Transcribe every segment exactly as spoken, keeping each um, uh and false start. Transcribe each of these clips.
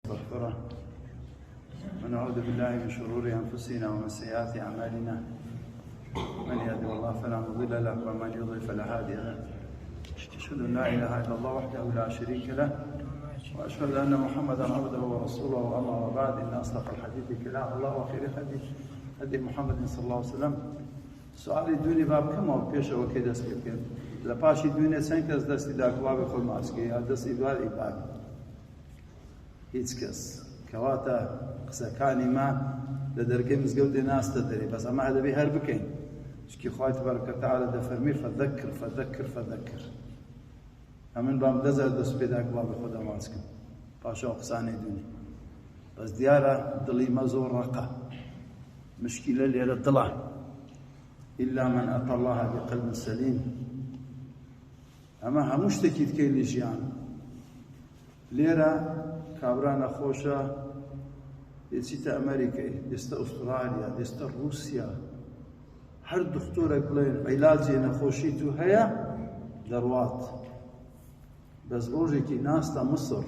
مغفرة. ونعوذ بالله من شرور أنفسنا ومن سيئات أعمالنا. من يهده الله فلا مضل له ومن يضلل فلا هادي له. أشهد أن لا إله إلا الله وحده لا شريك له، وأشهد أن محمدا عبده ورسوله. أما بعد، إن أصدق الحديث كلام الله، وخير الهدي هدي محمد صلى الله عليه وسلم. Sualê dûnê ba bikema û pêşe wekê dest pê bikin. Li paşî dûnê çend kes destî da ku bavê xwe maskê ya destî ba îbad. Hiç kes. Kewata qisekanî me li dergê mizgewtê nas te derê. Bes ema edebî her bikeyn. Çikî Xway Tebareke Teala de fermî, "Fezekir, fezekir, fezekir." Hemin bam deza dest pê da ku bavê xwe de maskin. Paşa o qisanê dûnê. Bes diyara dilî me zor reqa. Mişkîle lêre dila. "Îlla men etallaha bi qelbin selîm." Ema hemû ştekî dikey li jiyan. Lêre kabra nexweşa dê çîte Amerîkayê, dê çîte Astralya, dê çîte Rûsya. Her doktorek bilên îlacê nexweşî tu heye, derwat. Bes rojekî nasta Misir,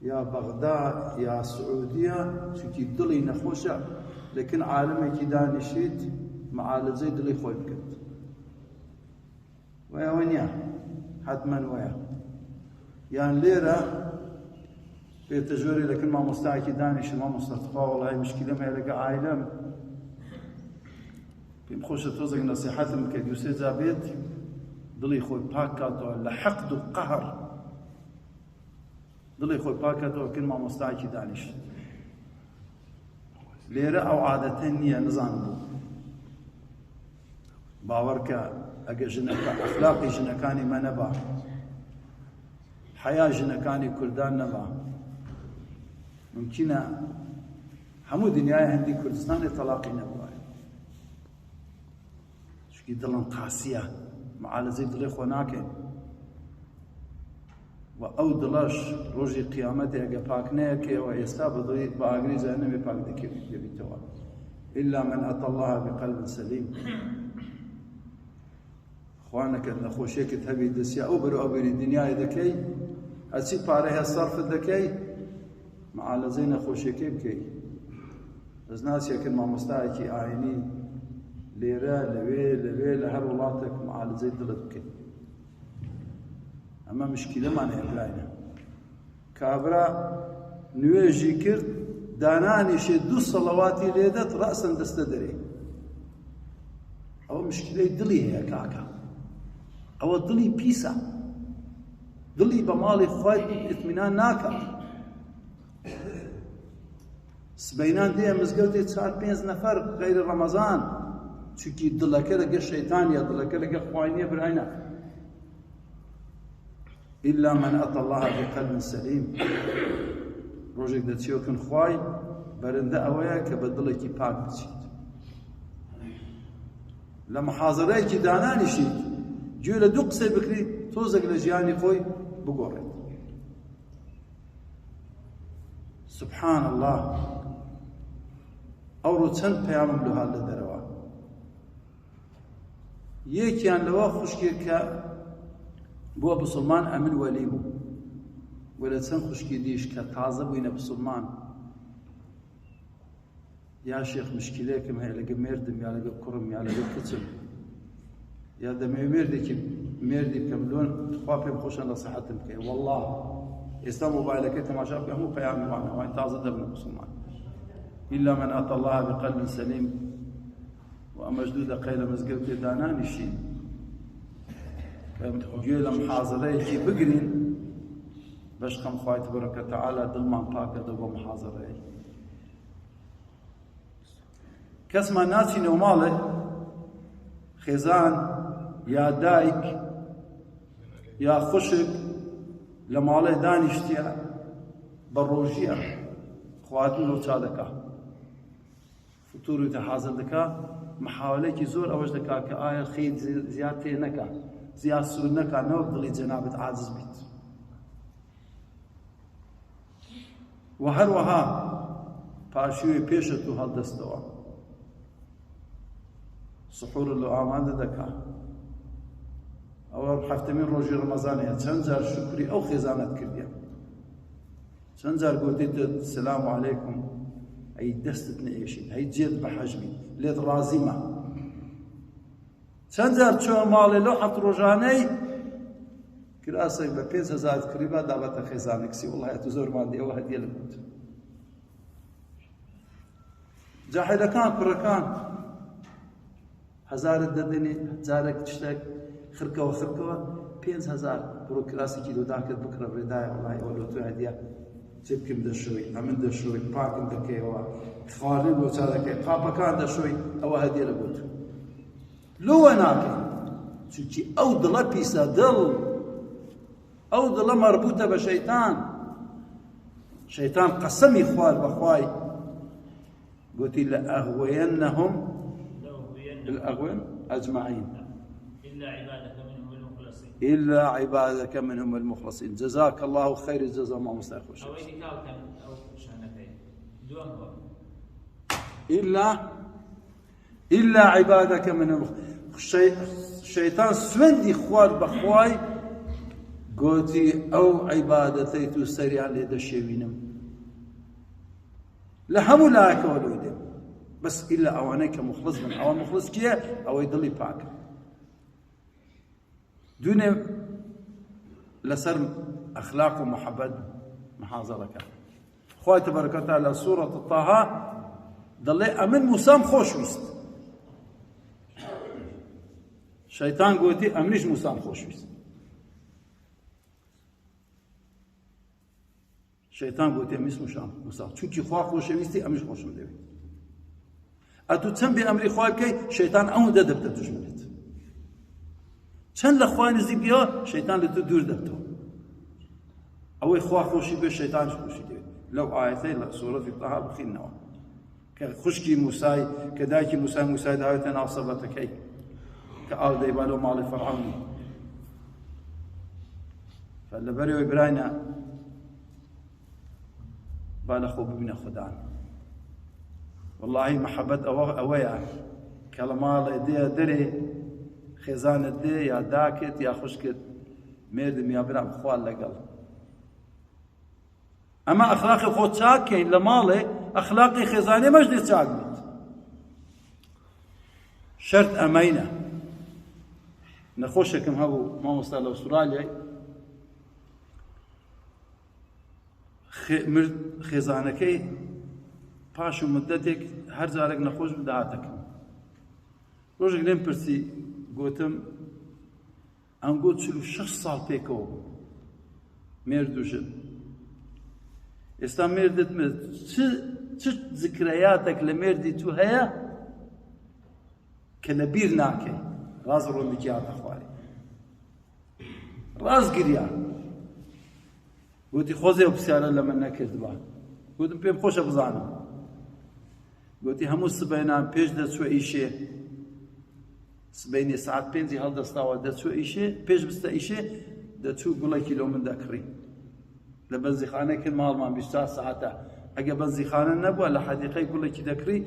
ya Bexda, ya Siûdiya, çunkî dilî nexweş e, lekin alimekî danişît, mialeceyê dilî xwe biket. Weya we niya. Hetmen weya. Yan lêre pê te jorê lekin mamostayekî danîşi, mamosta, tu xwe wellahî mişkîle me lege aîlem. Pêm xweş e tozek nesîhetim bike, du sê ca bêt, dilî xwe pak kato, li heqd û qehr. Dilê xwe pak e, to kin mamostayekî danîşt. Lêre ew adete niye, nizanibû. Bawer ke, ege jineka, exlaqî jinekanî me neba, heya jinekanî Kurdan neba, mumkîn e hemû dinyayê hindî Kurdistanê telaqî nebûwaye. Çunkî dilin qasî ye, mialezê dilê xwe nakin. Ve ew dilaş rojê qiyametê ege pak neyeke, ve êsta bi dilî, bi agirê cehennemê pak dikevî-, dikevîtewa. Îlla men etallaha bi qelbin selîm. Xwe neke nexweşiyekê hebî disiya ew biro ew bêrî dinyayê dekey, hesî pare he sarf dekey, mialezê nexweşiyekê bikey. Ez nasiyekin mamostayekî ayînî lêre, li wê, li wê, li her welatek mialezê dil dike. Ema mişkîle mane Îbrahîm e. Kabra nûêjî kir, dananîşê du selawatî lê de, tu resen deste derê. Ew mişkîleyê dilî heye kaka. Ew dilî pîs e. Dilî bi malê xwe îtmînan nake. Sibeynan dê mizgewtê çar pênc nefer xeyrê Remezan. Çunkî dileke li gel şeytan ya, dileke li gel xwayinê birayna. Îlla men etallaha bi qelbin selîm. Rojek de çiyokin xway, berinde ew ye ke bi dilekî pak biçît. Li muhazereyekî dananîşît, cû li du qisey bikirî, tozek li jiyanî xwe bigorît. Subhanallah. Ewro çend peyamim li hal li derewa. Yekiyan li wa xwişkê ke bû bisilman, emin welî bû. Wele çend xwişkî dîş ke taze bûyne bisilman. Ya şêx, mişkîleyeke me heye, lege mêrdim ya lege kurim ya lege kiçim. Ya demê mêrdekî, mêrdî bikim, lon xwa pê bixweşan da sihetim bike. Wallah, êsta mobayleke temaşa bike, hemû peyamê wan e, wan taze debine bisilman. Îlla men etallaha bi qelbin selîm. Û em ji du deqeyê li mizgewtê dananîşîn. Em guhê li muhazereyekî bigirîn, beşqem Xwayê Tebareke Teala dilman pak e do bo muhazereyê. Kes me naçîne malê, xêzan ya dayik ya xwişik li malê danîştiye, bi rojî ye, xwatin lo ça dika. Fitûrê te hazir dika, mihawelekî zor ew ji dika ke aya xêr zi-, ziya tê neka, ziya sûr neka, ne wek dilê cenabit aciz bît. Û her wiha paşiyê pêşe tu hal destewa. Sihûr li amade deka. Ew heftemîn rojî Remezanê ye. Çend car şukrî ew xêzane dikirdî ye. Çend car gotî tu, "Selamu aleykum", ey destit neêşîn, hey cêt bihejmî, lêt razî me. Çend car çû malê lo heft rojaney, kirasek be pênc hezar kirîba, davete xêzanek sî, "Wellahî tu zor mandî, ew hediye li got." Cahîlekan, kurekan, hezarê dedinî, carek tiştek, xirkewa, xirkewa, pênc hezar, biro kirasê kîlo dakir bikire, "Rêdaya, wellahî, ew lo tu hediye, çêbkim de şoy, emin de şoy, pakim de kewa, xwarin lo çareke, qapekan de şoy, ew hediye li got." Lo we nake. Çunkî ew dile pîse dil. Ew dile merbûte be şeytan. Şeytan qesemî xwar be xway. Gotî, "لأغوينهم، لأغوينهم. لأغوين أجمعين. إلا عبادك منهم المخلصين." إلا عبادك منهم المخلصين. جزاك الله خير الجزا، mamosta xweş. Ew ê dîka ken ew şanekey. Duem bu. إلا إلا عبادك منهم. Şey-, şeytan swendî xwar be xway, gotî, "Ew îbadetey tu seriyan lê de şêwînim." Li hemû layeke we lûdê. Bes îlla ewanê ke muxlis bin. Ewa muxlis kî ye? Ew ê dilî pak. Dûnê li ser exlaq û muhebet muhazere ke. Xway tebareke teala Sûret Taha dilê emin Mûsam xweş wîst. Şeytan gotî, "Eminîş Mûsam xweş wîst." Şeytan gotî, "Eminîş Mûsam, Mûsam." Çunkî xwe xweş wîstî, eminîş xweşim dewî. E tu çend bê emrî xwe bikey, şeytan ew de debte dujminêt. Çend li xwe nizîk biya, şeytan li tu dûr debto. Ew ê xwe xweşî bê, şeytan jî xweşî dê. Lew ayetey li Sûretî Taha bixînewa. Ke xwişkî Mûsayî, ke dayikî Mûsayî, Mûsayî dawete nav sebeteke, ke av dey balo malê Firavnî. Fe li berê wê birayne, ba li xwe bibîne Xudan. Wellahî mihebet ew, ew e ya. Ke li malê dê derê, xêzanê dê ya dakit ya xwişkit, mêrdim ya biram xwal legel. Ema exlaqê xwe çak keyn li malê, exlaqê xêzanê me jî dê çak bît. Şert emeyne. Nexweşekim hebû, mamosta li Avustralyayê. Xê-, mir-, xêzanekê paş û muddetek her carek nexweş bû, dihate kirin. Rojek lê min pirsî, gotim, em got çil û şeş sal pêkewabû. Mêrd û jin. Êsta mêrdê me çi, çi zikreyatek li mêrdî tu heye? Ke li bîr nake, raz rondikî hate xwarê. Raz giriya. Gotî, "Xwezê ew pisyare li min nekirdiba." Gotim, "Pê min xweş e bizanim." Gotî, "Hemû sibeynan pêş de çû îşê. Sibeynê saet pêncî hildesta we de çû îşê, pêş biste îşê, de çû gulekî lo min de kirî." Li benzîxane kin malman bîst çar saet e. Ege benzîxane nebû, li hedîqeyê gulekî dekirî,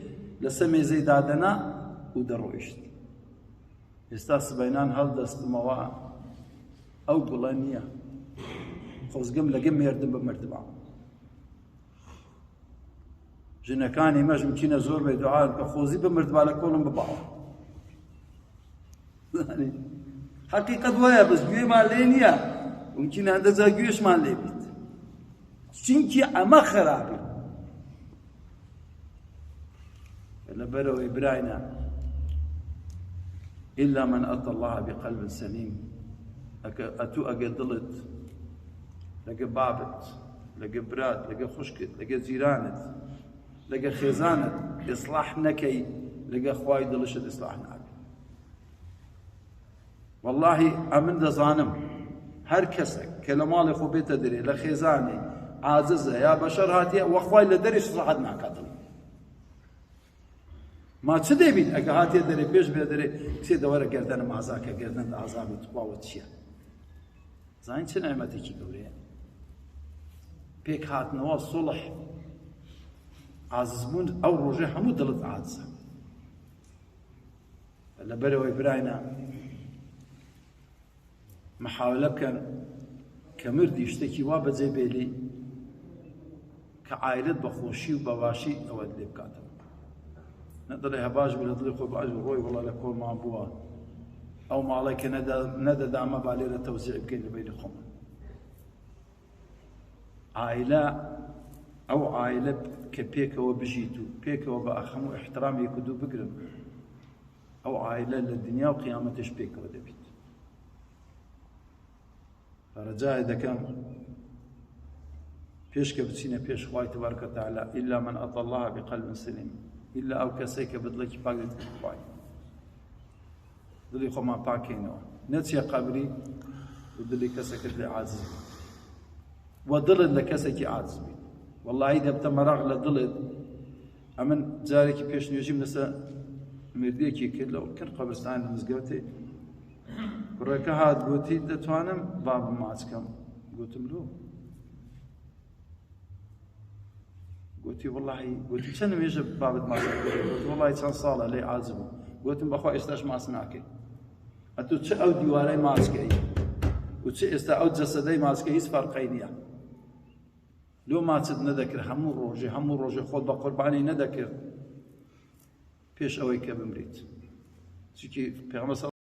li ser mêzeyê dadena û derûişt. Êsta sibeynan hildestim, ewa ew gule niye. Xwezgim lege mêrdim bi mirdiba. Jinekanê me ji min çîne zor bê dua, ke xwezî bi mirdiba li kolin bibawa. Yanî, heqîqet waya, bes guhê me lê niye. Mumkîn e hinde ca guhêş me lê bît. Çunkî eme xerab e. Li ber wê birayne, "إلا من أتى الله بقلب سليم." Eke, e tu ege dilit, lege babit, lege birat, lege xuşkit, lege cîranit, lege xêzanit, îslah nekey, lege xwayî dilişit îslah nabe. Wellahî, em min dizanim, her kesek ke li malê xwe bête derê, li xêzanê, aciz e, ya beşer hatiye, wexway li derê jî rehet nake dil. Ma çi dê bît, eke hatiye derê, pêş bê derê, kisê de were gerdene mazake, gerden de azabê tu xwe çi ye? Zanî çi nîmetekî gewre ye? Pêk hatine we sulh, azizbûn, ew rojê hemû dilit aciz e. Li ber wê birayne, mihawele bikin, ke mirdî tiştekî wa bi cê bêlî, کە عایلەت بە خۆشی و بە باشی ئەوەت لێ بکاتەوە. نە دڵێ هەباش بێ، لە دڵی خۆی باش بێ، ڕۆی وەڵا لە کۆمان بووە. ئەو ماڵەی کە نەدا-، نەدەدا ئەمە با لێرە تەوزیع بکەین لە بینی خۆمان. عایلە، ئەو عایلە کە پێکەوە بژیت و پێکەوە بە ئەخەم و احترام یەک و دوو بگرن، ئەو عایلە لە دنیا و قیامەتش پێکەوە دەبیت. ڕەجای دەکەم پێش کە بچینە پێش خوای تبارک و تعالی، إلا من أتى الله بقلب سليم، ئیلا ئەو کەسێک کە بە دڵێکی پاک دێت خوای. دڵی خۆمان پاکەینەوە، نەچیە قەبری و دڵی کەسەکەت لێ عاجز بێت و دڵت لە کەسێکی عاجز بیت. وەڵاهی دەبتە مەراق لە دڵت. ئەمن جارێکی پێش نوێژیم لەسەر مردیەکی کرد لە کن قەبرستان لە مزگەوتێ. کوڕەکە هات گوتی، دەتوانم بابم ماچ کەم؟ گوتم، لۆ؟ گوتی، وەڵاهی، گوتی، چەند نوێژە بابت ماچ کرد؟ گوتی، وەڵاهی چەند ساڵە لێ عاجز بوو. گوتم، بەخوا ئێستاش ماچ ناکەی. ئەتو چ ئەو دیوارەی ماچ کەی و چ ئێستا ئەو جەسەدەی ماچ کەی، هیچ فەرقەی نییە. لۆ ماچت نەدەکرد، هەموو ڕۆژێ، هەموو ڕۆژێ خۆت بە قوربانی نەدەکرد پێش ئەوەی کە بمریت؟ چونکی پێغەمبەر